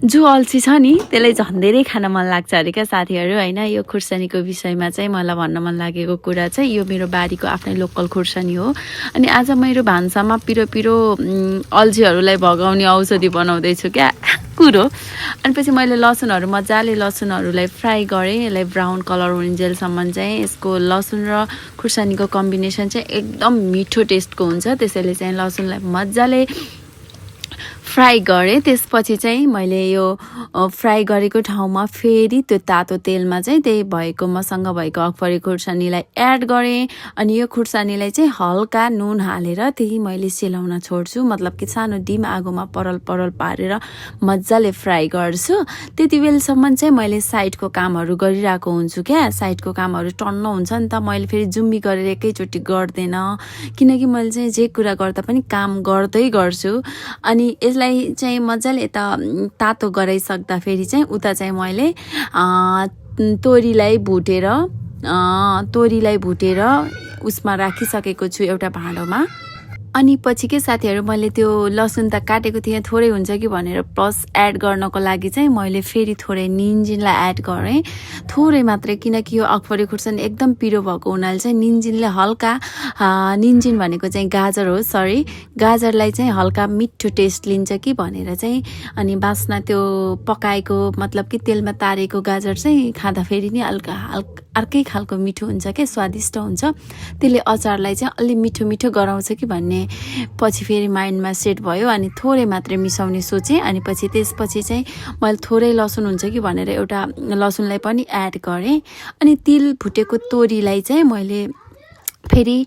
जो अल्छी छ नि त्यसलाई झन् धेरै खान मन लाग्छ अरे क्या साथीहरू हैन। यो खुर्सानीको विषयमा चाहिँ मलाई भन्न मन लागेको कुरा चाहिँ यो मेरो बारीको आफ्नै लोकल खुर्सानी हो। अनि आज मेरो भान्सामा पिरो पिरो अल्छीहरूलाई भगाउने औषधि बनाउँदैछु क्या कुरो। अनि पछि मैले लसुनहरू मजाले लसुनहरूलाई फ्राई गरेँ, यसलाई ब्राउन कलर हुन्जेलसम्म चाहिँ। यसको लसुन र खुर्सानीको कम्बिनेसन चाहिँ एकदम मिठो टेस्टको हुन्छ, त्यसैले चाहिँ लसुनलाई मजाले फ्राई गरेँ। त्यसपछि चाहिँ मैले यो फ्राई गरेको ठाउँमा फेरि त्यो तातो तेलमा चाहिँ त्यही भएको मसँग भएको अखबारी खुर्सानीलाई एड गरेँ। अनि यो खुर्सानीलाई चाहिँ हल्का नुन हालेर त्यही मैले सेलाउन छोड्छु, मतलब कि सानो डिम आगोमा परल परल पारेर मजाले फ्राई गर्छु। त्यति बेलसम्म चाहिँ मैले साइडको कामहरू गरिरहेको हुन्छु क्या। साइडको कामहरू टन्न हुन्छ नि त, मैले फेरि जुम्बी गरेर एकैचोटि गर्दैन, किनकि मैले चाहिँ जे कुरा गर्दा पनि काम गर्दै गर्छु। अनि यसलाई चाहिँ मजाले यता तातो गराइसक्दा फेरि चाहिँ उता चाहिँ मैले तोरीलाई भुटेर उसमा राखिसकेको छु एउटा भाँडोमा। अनि पछि के साथीहरू मैले त्यो लसुन त काटेको थिएँ, थोरै हुन्छ कि भनेर प्लस एड गर्नको लागि चाहिँ मैले फेरि थोरै निन्जिनलाई एड गरेँ, थोरै मात्रै, किनकि यो अखबारी खुर्सानी एकदम पिरो भएको हुनाले चाहिँ निन्जिनले हल्का निन्जिन भनेको चाहिँ गाजर हो, सरी, गाजरलाई चाहिँ हल्का मिठो टेस्ट लिन्छ कि भनेर चाहिँ। अनि बास्ना त्यो पकाएको मतलब कि तेलमा तारेको गाजर चाहिँ खाँदा फेरि नि अर्कै खालको मिठो हुन्छ क्या, स्वादिष्ट हुन्छ। त्यसले अचारलाई चाहिँ अलि मिठो मिठो गराउँछ कि भन्ने पछि फेरि माइन्डमा सेट भयो। अनि थोरै मात्रै मिसाउने सोचेँ। अनि पछि त्यसपछि चाहिँ मैले थोरै लसुन हुन्छ कि भनेर एउटा लसुनलाई पनि एड गरेँ। अनि तिल भुटेको तोरीलाई चाहिँ मैले फेरि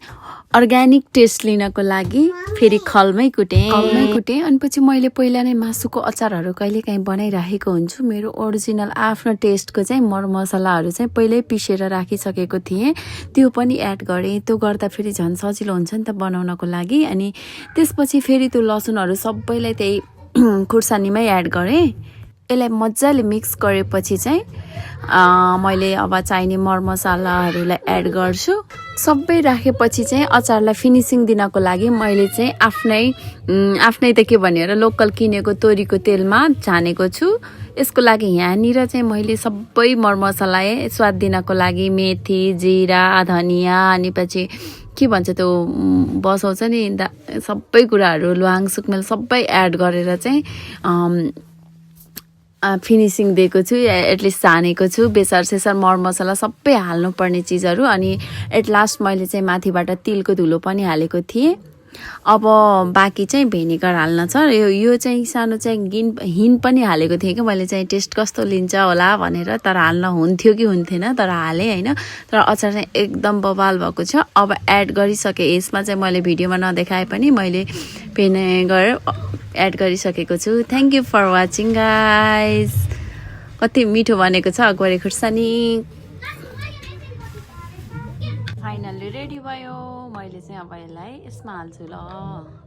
अर्ग्यानिक टेस्ट लिनको लागि फेरि खलमै कुटेँ। अनि पछि मैले पहिला नै मासुको अचारहरू कहिलेकाहीँ बनाइराखेको हुन्छु। मेरो ओरिजिनल आफ्नो टेस्टको चाहिँ मरमसलाहरू चाहिँ पहिल्यै पिसेर राखिसकेको थिएँ, त्यो पनि एड गरेँ। त्यो गर्दा फेरि झन् सजिलो हुन्छ नि त बनाउनको लागि। अनि त्यसपछि फेरि त्यो लसुनहरू सबैलाई त्यही खुर्सानीमै एड गरेँ। यसलाई मजाले मिक्स गरेपछि चाहिँ मैले अब चाहिने मरमसलाहरूलाई एड गर्छु। सबै राखेपछि चाहिँ अचारलाई फिनिसिङ दिनको लागि मैले चाहिँ आफ्नै त के भनेर लोकल किनेको तोरीको तेलमा छानेको छु। यसको लागि यहाँनिर चाहिँ मैले सबै मरमसला स्वाद दिनको लागि मेथी, जिरा, धनिया, अनि पछि के भन्छ त्यो बसाउँछ नि सबै कुराहरू, ल्वाङ, सुकमेल सबै एड गरेर चाहिँ फिनिसिङ दिएको छु, एटलिस्ट छानेको छु। बेसार सेसार मरमसला सबै हाल्नुपर्ने चिजहरू। अनि एट लास्ट मैले चाहिँ माथिबाट तिलको धुलो पनि हालेको थिएँ। अब बाँकी चाहिँ भेनिगर हाल्न छ। यो चाहिँ सानो चाहिँ हिन पनि हालेको थिएँ कि मैले चाहिँ टेस्ट कस्तो लिन्छ होला भनेर, तर हाल्न हुन्थ्यो कि हुन्थेन, तर हालेँ होइन। तर अचार चाहिँ एकदम बवाल भएको छ। अब एड गरिसकेँ, यसमा चाहिँ मैले भिडियोमा नदेखाए पनि मैले भेनिगर एड गरिसकेको छु। Thank you for watching guys. कति मिठो बनेको छ अखबारी खुर्सानी। फाइनल्ली रेडी भयो। मैले चाहिँ अब यसलाई यसमा हाल्छु ल।